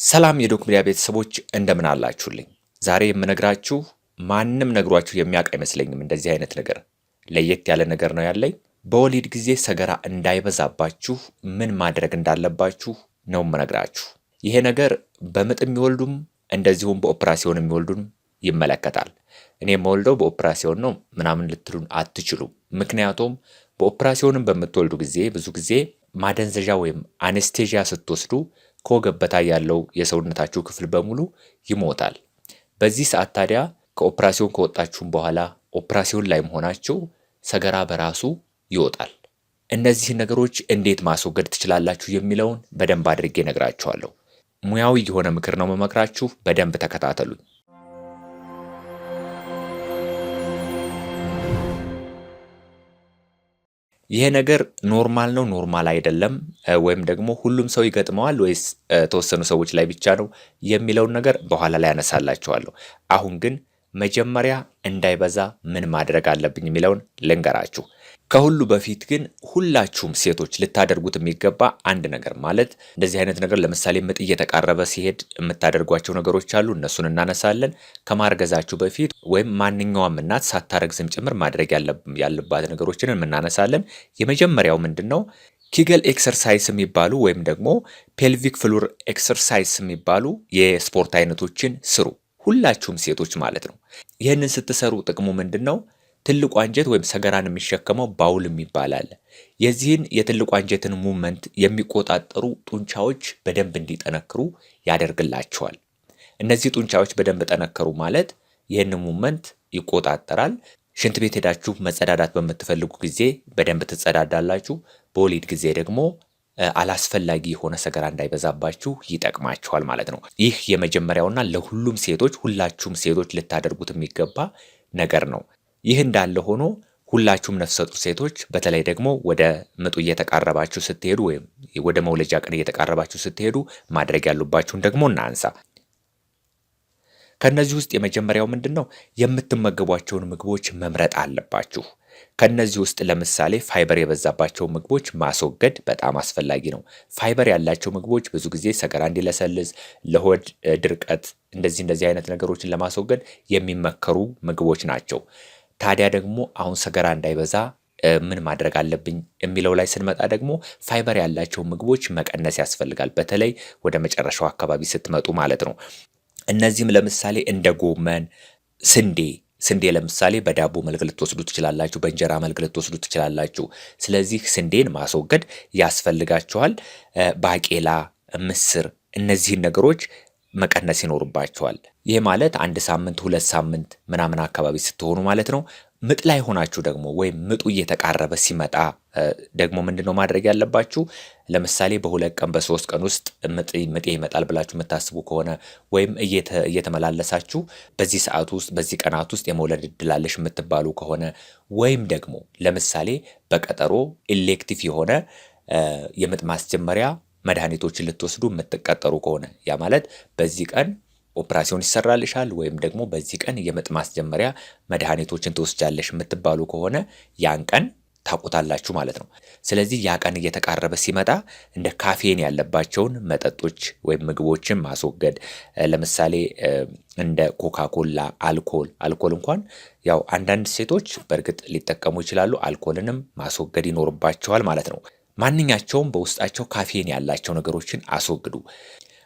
ሰላም የዶክ ሚዲያ ቤተሰቦች፣ እንደምን አላችሁልኝ? ዛሬ የምነግራችሁ ማንም ነግሯችሁ የሚያውቅ አይመስለኝም። እንደዚህ አይነት ነገር ለየት ያለ ነገር ነው ያለኝ። በወሊድ ጊዜ ሰገራ እንዳይበዛባችሁ ምን ማድረግ እንዳለባችሁ ነው የምነግራችሁ። ይሄ ነገር በምጥ የሚወልዱም እንደዚሁም በኦፕራሲዮን የሚወልዱም ይመለከታል። እኔ የምወልደው በኦፕራሲዮን ነው ምናምን ልትሉን አትችሉም። ምክንያቱም በኦፕራሲዮንም በምትወልዱ ጊዜ ብዙ ጊዜ ማደንዘዣ ወይም anesthesia ስትወስዱ ከወገብ በታይ ያለው የሰውነታችሁ ክፍል በሙሉ ይሞታል። በዚህ ሰዓት ታዲያ ከኦፕራሲዮን ከወጣችሁም በኋላ ኦፕራሲዮን ላይ መሆናችሁ ሰገራ በራሱ ይወጣል። እነዚህ ነገሮች እንዴት ማስወገድ ትችላላችሁ የሚለውን በደንብ አድርጌ እነግራችኋለሁ። ሙያዊ የሆነ ምክር ነው መመክራችሁ። በደንብ ተከታተሉኝ። ይሄ ነገር normal ነው፣ normal አይደለም፣ ወይም ደግሞ ሁሉም ሰው ይገጥመዋል ወይስ ተወሰኑ ሰዎች ላይ ብቻ ነው የሚለውን ነገር በኋላ ላይ ያነሳላችኋለሁ። አሁን ግን መጀመሪያ እንዳይበዛ ምን ማድረግ አለብኝ የሚለውን ልንገራችሁ። ከሁሉ በፊት ግን ሁላችሁም ሴቶች ልታደርጉት የሚገባ አንድ ነገር፣ ማለት እንደዚህ አይነት ነገር ለምሳሌ ምጥ እየተቃረበ ሲሄድ የምታደርጓቸው ነገሮች አሉ። እነሱን እናነሳለን። ከማርገዛችሁ በፊት ወይም ማንኛውም እናት ሳታረግዝም ጭምር ማድረግ ያለባት ነገሮችን እናነሳለን። የመጀመሪያው ምንድን ነው? Kegel exercise የሚባሉ ወይም ደግሞ pelvic floor exercise የሚባሉ የስፖርት አይነቶችን ስሩ። ሁላችሁም ሴቶች ማለት ነው። ይህንን ስትሰሩ ጥቅሙ ምንድን ነው? ትልቁ አንጀት ወይም ሰገራን የሚሸከመው bowel የሚባል አለ። የዚህን የትልቁ አንጀትን movement የሚቆጣጠሩ ጡንቻዎች በደንብ እንዲጠነክሩ ያደርግላቸዋል። እነዚህ ጡንቻዎች በደንብ ጠነከሩ ማለት ይህን movement ይቆጣጠራል። ሽንት ቤት ሄዳችሁ መጸዳዳት በምትፈልጉ ጊዜ በደንብ ትጸዳዳላችሁ። በወሊድ ጊዜ ደግሞ አላስፈላጊ የሆነ ሰገራ እንዳይበዛባችሁ ይጠቅማችኋል ማለት ነው። ይህ የመጀመሪያውና ለሁሉም ሴቶች፣ ሁላችሁም ሴቶች ልታደርጉት የሚገባ ነገር ነው። ይህ እንዳለ ሆኖ ሁላችሁም ነፍሰ ጡር ሴቶች በተለይ ደግሞ ወደ ምጡ እየተቃረባችሁ ስትሄዱ ወይም ወደ መውለጃ ቀን እየተቃረባችሁ ስትሄዱ ማድረግ ያሉባችሁን ደግሞ እናንሳ። ከነዚህ ውስጥ የመጀመሪያው ምንድን ነው? የምትመገቧቸውን ምግቦች መምረጥ አለባችሁ። ከነዚህ ውስጥ ለምሳሌ ፋይበር የበዛባቸው ምግቦች ማስወገድ በጣም አስፈላጊ ነው። ፋይበር ያላቸው ምግቦች ብዙ ጊዜ ሰገራ እንዲለሰልስ፣ ለሆድ ድርቀት እንደዚህ እንደዚህ አይነት ነገሮችን ለማስወገድ የሚመከሩ ምግቦች ናቸው። ታዲያ ደግሞ አሁን ሰገራ እንዳይበዛ ምን ማድረግ አለብኝ የሚለው ላይ ስንመጣ ደግሞ ፋይበር ያላቸው ምግቦች መቀነስ ያስፈልጋል። በተለይ ወደ መጨረሻው አካባቢ ስትመጡ ማለት ነው። እነዚህም ለምሳሌ እንደ ጎመን፣ ስንዴ። ስንዴ ለምሳሌ በዳቦ መልክ ልትወስዱ ትችላላችሁ፣ በእንጀራ መልክ ልትወስዱ ትችላላችሁ። ስለዚህ ስንዴን ማስወገድ ያስፈልጋችኋል። ባቄላ፣ ምስር እነዚህን ነገሮች መቀነስ ይኖርባችኋል። ይህ ማለት አንድ ሳምንት፣ 2 ሳምንት ምናምን አካባቢ ስትሆኑ ማለት ነው። ምጥ ላይ ሆናችሁ ደግሞ ወይም ምጡ እየተቃረበ ሲመጣ ደግሞ ምንድን ነው ማድረግ ያለባችሁ? ለምሳሌ በ2 ቀን፣ በ3 ቀን ውስጥ ምጤ ይመጣል ብላችሁ የምታስቡ ከሆነ ወይም እየተመላለሳችሁ በዚህ ሰዓት ውስጥ፣ በዚህ ቀናት ውስጥ የመውለድ እድል አለሽ የምትባሉ ከሆነ ወይም ደግሞ ለምሳሌ በቀጠሮ elective የሆነ የምጥ ማስጀመሪያ መድኃኒቶችን ልትወስዱ የምትቀጠሩ ከሆነ፣ ያ ማለት በዚህ ቀን ኦፕራሲዮን ይሰራልሻል ወይም ደግሞ በዚህ ቀን የምጥ ማስጀመሪያ መድኃኒቶችን ትወስጃለሽ የምትባሉ ከሆነ ያን ቀን ታውቁታላችሁ ማለት ነው። ስለዚህ ያ ቀን እየተቃረበ ሲመጣ እንደ ካፌን ያለባቸውን መጠጦች ወይም ምግቦችን ማስወገድ፣ ለምሳሌ እንደ ኮካኮላ፣ አልኮል። አልኮል እንኳን ያው አንዳንድ ሴቶች በእርግጥ ሊጠቀሙ ይችላሉ። አልኮልንም ማስወገድ ይኖርባቸዋል ማለት ነው። ማንኛቸውም በውስጣቸው ካፌን ያላቸው ነገሮችን አስወግዱ።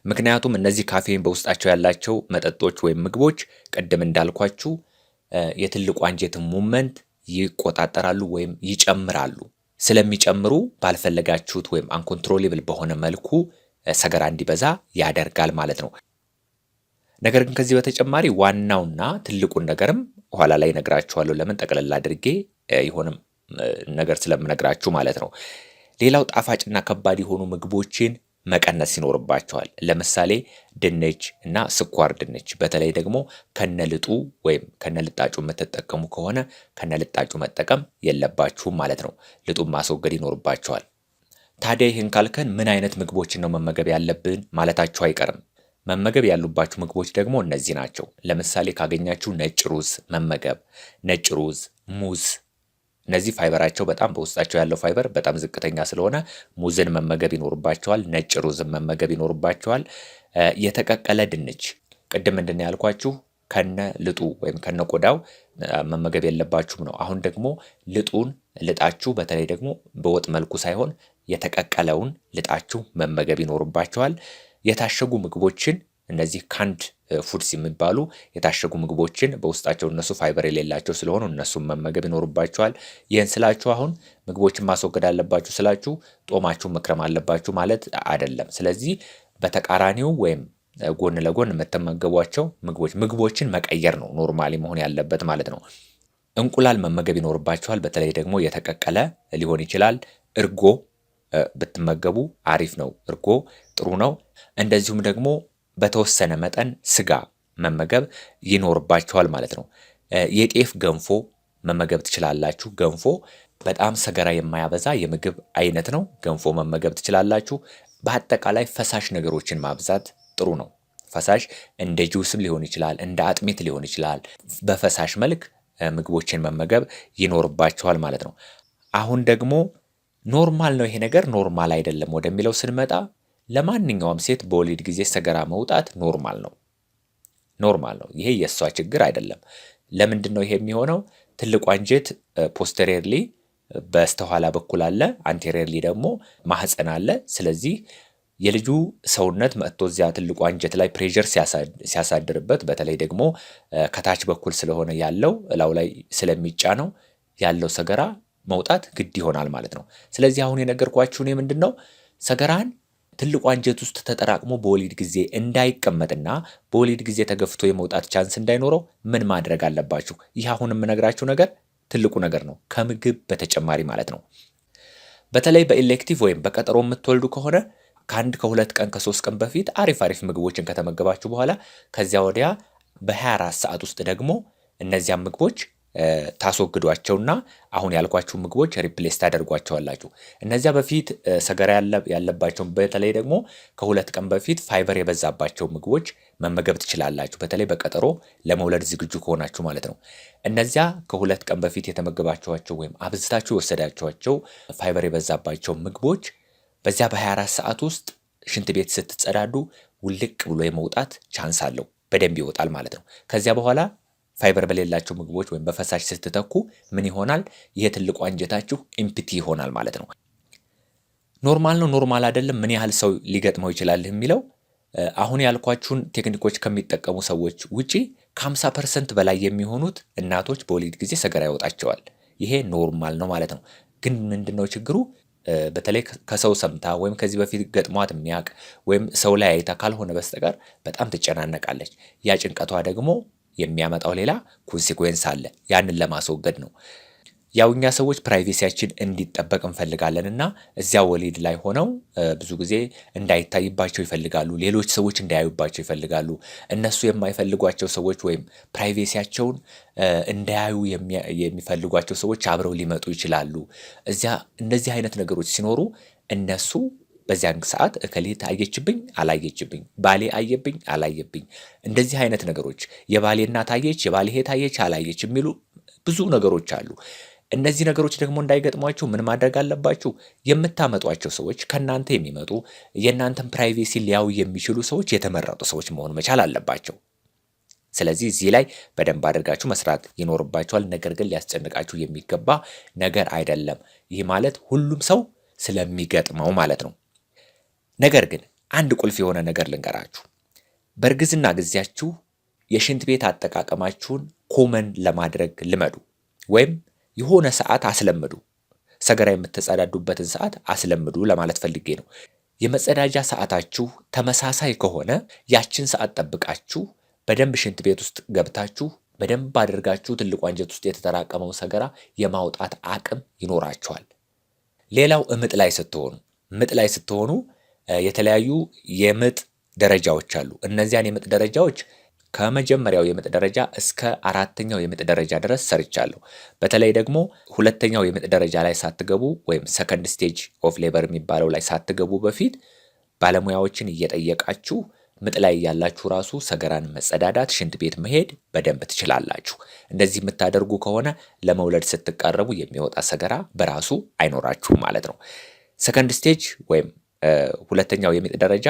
ምክንያቱም እነዚህ ካፌን በውስጣቸው ያላቸው መጠጦች ወይም ምግቦች ቅድም እንዳልኳችሁ የትልቁ አንጀትን movement ይቆጣጠራሉ ወይም ይጨምራሉ። ስለሚጨምሩ ባልፈለጋችሁት ወይም uncontrollable በሆነ መልኩ ሰገራ እንዲበዛ ያደርጋል ማለት ነው። ነገር ግን ከዚህ በተጨማሪ ዋናውና ትልቁን ነገርም ኋላ ላይ እነግራችኋለሁ። ለምን ጠቅለል አድርጌ የሆነም ነገር ስለምነግራችሁ ማለት ነው። ሌላው ጣፋጭና ከባድ የሆኑ ምግቦችን መቀነስ ይኖርባቸዋል። ለምሳሌ ድንች እና ስኳር ድንች፣ በተለይ ደግሞ ከነልጡ ወይም ከነልጣጩ የምትጠቀሙ ከሆነ ከነልጣጩ መጠቀም የለባችሁም ማለት ነው። ልጡን ማስወገድ ይኖርባቸዋል። ታዲያ ይህን ካልከን ምን አይነት ምግቦችን ነው መመገብ ያለብን ማለታችሁ አይቀርም። መመገብ ያሉባችሁ ምግቦች ደግሞ እነዚህ ናቸው። ለምሳሌ ካገኛችሁ ነጭ ሩዝ መመገብ፣ ነጭ ሩዝ፣ ሙዝ፣ እነዚህ ፋይበራቸው በጣም በውስጣቸው ያለው ፋይበር በጣም ዝቅተኛ ስለሆነ ሙዝን መመገብ ይኖርባቸዋል። ነጭ ሩዝን መመገብ ይኖርባቸዋል። የተቀቀለ ድንች ቅድም ምንድን ያልኳችሁ ከነ ልጡ ወይም ከነ ቆዳው መመገብ የለባችሁም ነው። አሁን ደግሞ ልጡን ልጣችሁ በተለይ ደግሞ በወጥ መልኩ ሳይሆን የተቀቀለውን ልጣችሁ መመገብ ይኖርባችኋል። የታሸጉ ምግቦችን እነዚህ canned foods የሚባሉ የታሸጉ ምግቦችን በውስጣቸው እነሱ ፋይበር የሌላቸው ስለሆኑ እነሱን መመገብ ይኖርባችኋል። ይህን ስላችሁ አሁን ምግቦችን ማስወገድ አለባችሁ ስላችሁ ጦማችሁን መክረም አለባችሁ ማለት አይደለም። ስለዚህ በተቃራኒው ወይም ጎን ለጎን የምትመገቧቸው ምግቦችን መቀየር ነው normally መሆን ያለበት ማለት ነው። እንቁላል መመገብ ይኖርባችኋል። በተለይ ደግሞ የተቀቀለ ሊሆን ይችላል። እርጎ ብትመገቡ አሪፍ ነው። እርጎ ጥሩ ነው። እንደዚሁም ደግሞ በተወሰነ መጠን ስጋ መመገብ ይኖርባችኋል ማለት ነው። የጤፍ ገንፎ መመገብ ትችላላችሁ። ገንፎ በጣም ሰገራ የማያበዛ የምግብ አይነት ነው። ገንፎ መመገብ ትችላላችሁ። በአጠቃላይ ፈሳሽ ነገሮችን ማብዛት ጥሩ ነው። ፈሳሽ እንደ ጁስም ሊሆን ይችላል፣ እንደ አጥሚት ሊሆን ይችላል። በፈሳሽ መልክ ምግቦችን መመገብ ይኖርባችኋል ማለት ነው። አሁን ደግሞ normal ነው ይሄ ነገር normal አይደለም ወደሚለው ስንመጣ ለማንኛውም ሴት በወሊድ ጊዜ ሰገራ መውጣት normal ነው። Normal ነው። ይሄ የእሷ ችግር አይደለም። ለምንድን ነው ይሄ የሚሆነው? ትልቁ አንጀት posteriorly በስተኋላ በኩል አለ፣ anteriorly ደግሞ ማህፀን አለ። ስለዚህ የልጁ ሰውነት መጥቶ እዚያ ትልቁ አንጀት ላይ pressure ሲያሳድርበት፣ በተለይ ደግሞ ከታች በኩል ስለሆነ ያለው እላዩ ላይ ስለሚጫነው ያለው ሰገራ መውጣት ግድ ይሆናል ማለት ነው። ስለዚህ አሁን የነገርኳችሁ እኔ ምንድን ነው ሰገራን ትልቁ አንጀት ውስጥ ተጠራቅሞ በወሊድ ጊዜ እንዳይቀመጥና በወሊድ ጊዜ ተገፍቶ የመውጣት chance እንዳይኖረው ምን ማድረግ አለባችሁ? ይህ አሁን የምነግራችሁ ነገር ትልቁ ነገር ነው፣ ከምግብ በተጨማሪ ማለት ነው። በተለይ በ elective ወይም በቀጠሮ የምትወልዱ ከሆነ ከአንድ ከሁለት ቀን ከ3 ቀን በፊት አሪፍ አሪፍ ምግቦችን ከተመገባችሁ በኋላ ከዚያ ወዲያ በ24 ሰዓት ውስጥ ደግሞ እነዚያን ምግቦች ታስወግዷቸውና አሁን ያልኳችሁ ምግቦች replace ታደርጓቸዋላችሁ። እነዚያ በፊት ሰገራ ያለባቸውን በተለይ ደግሞ ከ2 ቀን በፊት ፋይበር የበዛባቸው ምግቦች መመገብ ትችላላችሁ። በተለይ በቀጠሮ ለመውለድ ዝግጁ ከሆናችሁ ማለት ነው። እነዚያ ከ2 ቀን በፊት የተመገባችኋቸው ወይም አብዝታችሁ የወሰዳችኋቸው ፋይበር የበዛባቸው ምግቦች በዚያ በ24 ሰዓት ውስጥ ሽንት ቤት ስትጸዳዱ ውልቅ ብሎ የመውጣት chance አለው። በደንብ ይወጣል ማለት ነው። ከዚያ በኋላ ፋይበር በሌላቸው ምግቦች ወይም በፈሳሽ ስትተኩ ምን ይሆናል? ይሄ ትልቁ አንጀታችሁ empty ይሆናል ማለት ነው። Normal ነው normal አይደለም፣ ምን ያህል ሰው ሊገጥመው ይችላል የሚለው አሁን ያልኳችሁን ቴክኒኮች ከሚጠቀሙ ሰዎች ውጪ ከ50% በላይ የሚሆኑት እናቶች በወሊድ ጊዜ ሰገራ ይወጣቸዋል። ይሄ normal ነው ማለት ነው። ግን ምንድነው ችግሩ? በተለይ ከሰው ሰምታ ወይም ከዚህ በፊት ገጥሟት የሚያውቅ ወይም ሰው ላይ አይታ ካልሆነ በስተቀር በጣም ትጨናነቃለች። ያ ጭንቀቷ ደግሞ የሚያመጣው ሌላ consequence አለ። ያንን ለማስወገድ ነው። ያው እኛ ሰዎች privacy ያችን እንዲጠበቅ እንፈልጋለን እና እዚያ ወሊድ ላይ ሆነው ብዙ ጊዜ እንዳይታይባቸው ይፈልጋሉ። ሌሎች ሰዎች እንዳያዩባቸው ይፈልጋሉ። እነሱ የማይፈልጓቸው ሰዎች ወይም privacy ያቸውን እንዳያዩ የሚፈልጓቸው ሰዎች አብረው ሊመጡ ይችላሉ። እዚያ እንደዚህ አይነት ነገሮች ሲኖሩ እነሱ በዚያን ሰዓት እከሌ አየችብኝ አላየችብኝ፣ ባሌ አየብኝ አላየብኝ፣ እንደዚህ አይነት ነገሮች የባሌ እናት አየች፣ የባሌ እህት አየች አላየች የሚሉ ብዙ ነገሮች አሉ። እነዚህ ነገሮች ደግሞ እንዳይገጥሟችሁ ምን ማድረግ አለባችሁ? የምታመጧቸው ሰዎች ከእናንተ የሚመጡ የእናንተን privacy ሊያዩ የሚችሉ ሰዎች የተመረጡ ሰዎች መሆን መቻል አለባቸው። ስለዚህ እዚህ ላይ በደንብ አድርጋችሁ መስራት ይኖርባችኋል። ነገር ግን ሊያስጨንቃችሁ የሚገባ ነገር አይደለም። ይህ ማለት ሁሉም ሰው ስለሚገጥመው ማለት ነው። ነገር ግን አንድ ቁልፍ የሆነ ነገር ልንገራችሁ። በእርግዝና ጊዜያችሁ የሽንት ቤት አጠቃቀማችሁን common ለማድረግ ልመዱ፣ ወይም የሆነ ሰዓት አስለምዱ። ሰገራ የምትጸዳዱበትን ሰዓት አስለምዱ ለማለት ፈልጌ ነው። የመጸዳጃ ሰዓታችሁ ተመሳሳይ ከሆነ ያችን ሰዓት ጠብቃችሁ በደንብ ሽንት ቤት ውስጥ ገብታችሁ በደንብ አድርጋችሁ ትልቁ አንጀት ውስጥ የተጠራቀመው ሰገራ የማውጣት አቅም ይኖራችኋል። ሌላው ምጥ ላይ ስትሆኑ የተለያዩ የምጥ ደረጃዎች አሉ። እነዚያን የምጥ ደረጃዎች ከመጀመሪያው የምጥ ደረጃ እስከ አራተኛው የምጥ ደረጃ ድረስ ሰርቻለሁ። በተለይ ደግሞ ሁለተኛው የምጥ ደረጃ ላይ ሳትገቡ ወይም second stage of labor የሚባለው ላይ ሳትገቡ በፊት ባለሙያዎችን እየጠየቃችሁ ምጥ ላይ ያላችሁ ራሱ ሰገራን መጸዳዳት፣ ሽንት ቤት መሄድ በደንብ ትችላላችሁ። እንደዚህ የምታደርጉ ከሆነ ለመውለድ ስትቃረቡ የሚወጣ ሰገራ በራሱ አይኖራችሁም ማለት ነው። Second stage ወይም ሁለተኛው የምጥ ደረጃ፣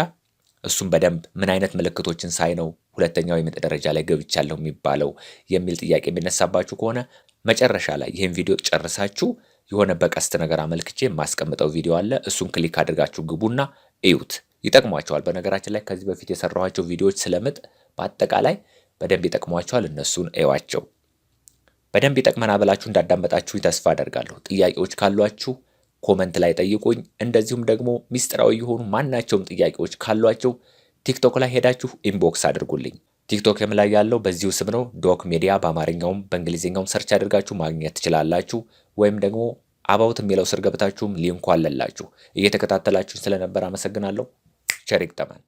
እሱም በደንብ ምን አይነት ምልክቶችን ሳይ ነው ሁለተኛው የምጥ ደረጃ ላይ ገብቻለሁ የሚባለው የሚል ጥያቄ የሚነሳባችሁ ከሆነ፣ መጨረሻ ላይ ይህን ቪዲዮ ጨርሳችሁ የሆነ በቀስት ነገር አመልክቼ የማስቀምጠው ቪዲዮ አለ። እሱን click አድርጋችሁ ግቡና እዩት፣ ይጠቅሟችኋል። በነገራችን ላይ ከዚህ በፊት የሰራኋቸው ቪዲዮዎች ስለምጥ በአጠቃላይ በደንብ ይጠቅሟችኋል። እነሱን እዩዋቸው። በደንብ ይጠቅመናል ብላችሁ እንዳዳመጣችሁ ተስፋ አደርጋለሁ። ጥያቄዎች ካሏችሁ comment ላይ ጠይቁኝ። እንደዚሁም ደግሞ ሚስጥራዊ የሆኑ ማናቸውም ጥያቄዎች ካሏችሁ ቲክቶክ ላይ ሄዳችሁ inbox አድርጉልኝ። ቲክቶክም ላይ ያለው በዚሁ ስም ነው፣ ዶክ ሚዲያ፣ በአማርኛውም በእንግሊዝኛውም search አድርጋችሁ ማግኘት ትችላላችሁ። ወይም ደግሞ about የሚለው ስር ገብታችሁም link ኡ አለላችሁ። እየተከታተላችሁን ስለነበር አመሰግናለሁ። ቸር ይግጠመን።